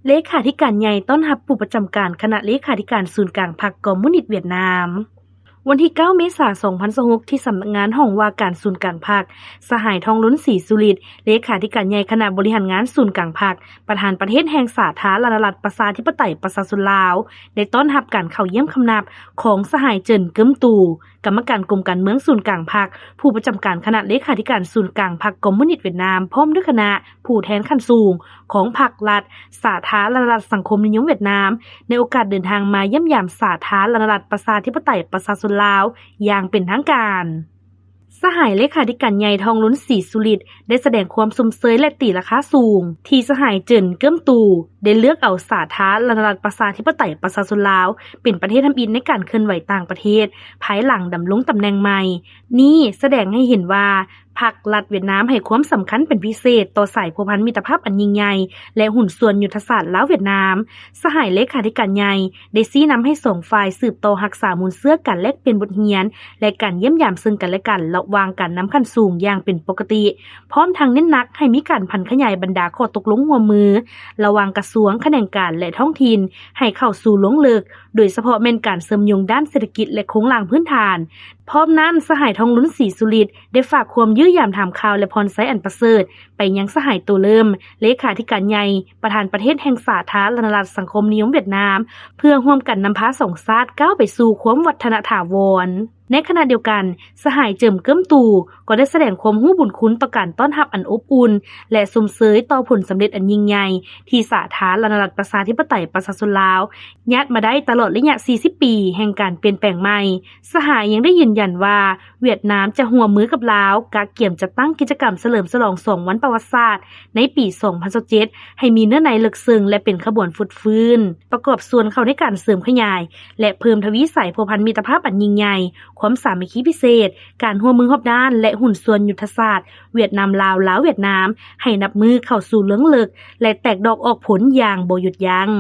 ເລຂາທິການໃຫຍ່ຕ້ອນຮັບຜູ້ປະຈຳການຄະນະເລຂາທິການສູນກາງພັກຄອມມູນິດຫວຽດນາມ. ວັນທີເກົ້າ ເມສາ ສອງພັນຊາວຫົກ ທີ່ສຳນັກງານຫ້ອງວ່າການສູນກາງພັກ, ສະຫາຍ ທອງລຸນ ສີສຸລິດ ເລຂາທິການໃຫຍ່ຄະນະບໍລິຫານງານສູນກາງພັກ, ປະທານປະເທດແຫ່ງສາທາລະນະລັດປະຊາທິປະໄຕປະຊາຊົນລາວ ໄດ້ຕ້ອນຮັບການເຂົ້າຢ້ຽມຄຳນັບຂອງສະຫາຍ ເຈີນ ເກີມຕູ ກຳມະການກົມການເມືອງສູນກາງພັກ, ຜູ້ປະຈຳການຄະນະເລຂາທິການສູນກາງພັກຄອມມູນິດຫວຽດນາມ ພ້ອມດ້ວຍຄະນະຜູ້ແທນຂັ້ນສູງຂອງພັກລັດສາທາລະນະລັດສັງຄົມນິຍົມຫວຽດນາມ ໃນໂອກາດເດີນທາງມາຢ້ຽມຢາມສາທາລະນະລັດປະຊາທິປະໄຕປະຊາຊົນລາວຢ່າງເປັນທາງການ. ສະຫາຍເລຂາທິການໃຫຍ່ ທອງລຸນ ສີສຸລິດ ໄດ້ສະແດງຄວາມຊົມເຊີຍ ແລະ ຕີລາຄາສູງ ທີ່ສະຫາຍ ເຈີນ ເກີມຕູ ໄດ້ເລືອກເອົາສາທາລະນະລັດປະຊາທິປະໄຕປະຊາຊົນລາວ ເປັນປະເທດທຳອິດໃນການເຄື່ອນໄຫວຕ່າງປະເທດ ພາຍຫຼັງດຳລົງຕຳແໜ່ງໃໝ່. ນີ້ສະແດງໃຫ້ເຫັນວ່າ ພັກລັດຫວຽດນາມໃຫ້ຄວາມສຳຄັນເປັນພິເສດຕໍ່ສາຍພົວພັນມິດຕະພາບອັນຍິ່ງໃຫຍ່ ແລະ ຫຸ້ນສ່ວນຍຸດທະສາດລາວ-ຫວຽດນາມ. ສະຫາຍເລຂາທິການໃຫຍ່ ໄດ້ຊີ້ນຳໃຫ້ສອງຝ່າຍສືບຕໍ່ຮັກສາມູນເຊື້ອການແລກປ່ຽນບົດຮຽນ ແລະ ການຢ້ຽມຢາມເຊິ່ງກັນແລະກັນລະຫວ່າງການນຳຂັ້ນສູງຢ່າງເປັນປົກກະຕິ, ພ້ອມທັງເນັ້ນໜັກໃຫ້ມີການຜັນຂະຫຍາຍບັນດາຂໍ້ຕົກລົງຮ່ວມມືລະຫວ່າງກະຊວງ, ຂະແໜງການ ແລະ ທ້ອງຖິ່ນ ໃຫ້ເຂົ້າສູ່ລວງເລິກ, ໂດຍສະເພາະແມ່ນການເຊື່ອມໂຍງດ້ານເສດຖະກິດ ແລະ ໂຄງລ່າງພື້ນຖານ. ພ້ອມນັ້ນ, ສະຫາຍ ທອງລຸນ ສີສຸລິດ ໄດ້ຝາກຄວາມຢ້ຽມຢາມຖາມຂ່າວ ແລະ ພອນໄຊ ອັນປະເສີດ ໄປຍັງສະຫາຍ ໂຕເລີມ ເລຂາທິການໃຫຍ່ ປະທານປະເທດແຫ່ງສາທາລະນະລັດສັງຄົມນິຍົມຫວຽດນາມ ເພື່ອຮ່ວມກັນນຳພາສອງຊາດກ້າວໄປສູ່ຄວາມວັດທະນະຖາວອນ. ໃນຂະນະດຽວກັນ, ສະຫາຍ ເຈີນ ເກີມຕູ ກໍໄດ້ສະແດງຄວາມຮູ້ບຸນຄຸນຕໍ່ການຕ້ອນຮັບອັນອົບອຸ່ນ ແລະ ຊົມເຊີຍຕໍ່ຜົນສຳເລັດອັນຍິ່ງໃຫຍ່ ທີ່ສາທາລະນະລັດປະຊາທິປະໄຕປະຊາຊົນລາວ ຍາດມາໄດ້ຕະຫຼອດໄລຍະສີ່ສິບປີແຫ່ງການປ່ຽນແປງໃໝ່. ສະຫາຍຍັງໄດ້ຢືນຢັນວ່າ ຫວຽດນາມຈະຮ່ວມມືກັບລາວ ກະກຽມຈັດຕັ້ງກິດຈະກຳສະເຫຼີມສະຫຼອງສອງວັນປະຫວັດສາດໃນປີສອງພັນຊາວເຈັດ ໃຫ້ມີເນື້ອໃນເລິກເຊິ່ງ ແລະ ເປັນຂະບວນຟົດຟື້ນ, ປະກອບສ່ວນເຂົ້າໃນການເສີມຂະຫຍາຍ ແລະ ເພີ່ມທະວີສາຍພົວພັນມິດຕະພາບອັນຍິ່ງໃຫຍ່, ຄວາມສາມັກຄີພິເສດ, ການຮ່ວມມືຮອບດ້ານ ແລະ ຫຸ້ນສ່ວນຍຸດທະສາດ ຫວຽດນາມ-ລາວ, ລາວ-ຫວຽດນາມ ໃຫ້ນັບມື້ເຂົ້າສູ່ເລິງເລິກ ແລະ ແຕກດອກອອກຜົນຢ່າງບໍ່ຢຸດຢັ້ງ.